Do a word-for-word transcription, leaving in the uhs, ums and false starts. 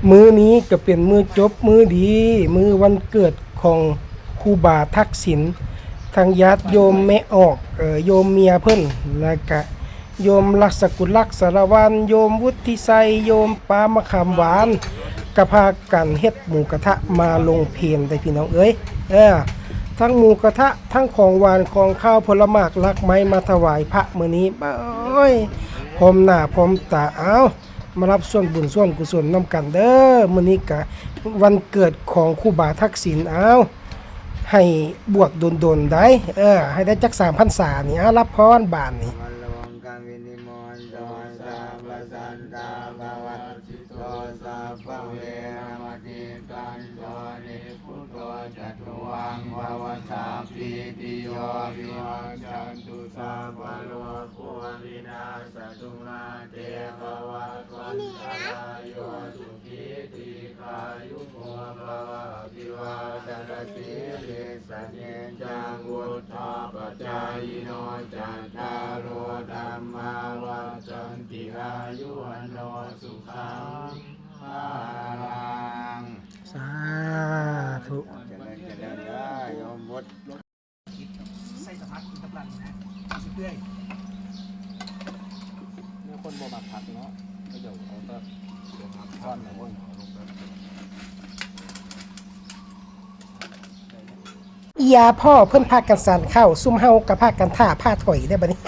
มื้อนี้ก็เป็นมื้อจบมื้อดี มื้อวันเกิดของครูบาทักษิณ ทั้งญาติโยมแม่ออก เอ่อ โยมเมียเพิ่น แล้วก็โยมลักษกุลลักษณ์สารวัน โยมวุฒิชัย โยมปามะขามหวาน ก็พากันเฮ็ดหมูกระทะมาลงเพลได้พี่น้องเอ้ย เออ ทั้งหมูกระทะ ทั้งของหวานของคาวผลหมากหลากไม้มาถวายพระมื้อนี้ โอ้ย พร้อมหน้าพร้อมตา เอ้า มารับส่วนบุญส่วนกุศลนำกันเด้อ มื้อนี้กะวันเกิดของครูบาทักษิณ เอ้า ให้บวชโดนๆ ได้ เออ ให้ได้จักสามพรรษานี่ เอ้า รับพรบาดนี่ Malokavinim โต สัพพะสันตาปะวัตติโต สัพพะเวรมะติกันโต นิพพุโต จตุวัง ภะวะสัพพีติโย วิวัชชันตุ สัพพะโรโค วินาสสตุ มาเต ภะวัตวันตะราโย สุขี ทีฆายุโก ภะวะ อภิวาทะนะสีลิสสะเนจัง วุฑฒาปะจายิโน จัตตาโร ธัมมา วัฑฒันติ อายุ วัณโณ สุขัง พะลัง สาธุ เจริญ เจริญ เด้อ โยมวุฒิ ใส่สะพักกินกับหลังนะ สิเปื่อย เนี่ยคนบ่มักผักเนาะ ก็เดี๋ยวเอาแต่ก้อนหน่อย เอียพ่อเพิ่นพากันสานข้าว ซุมเฮาก็พากันถ่าผ้าถอยได้บัดนี้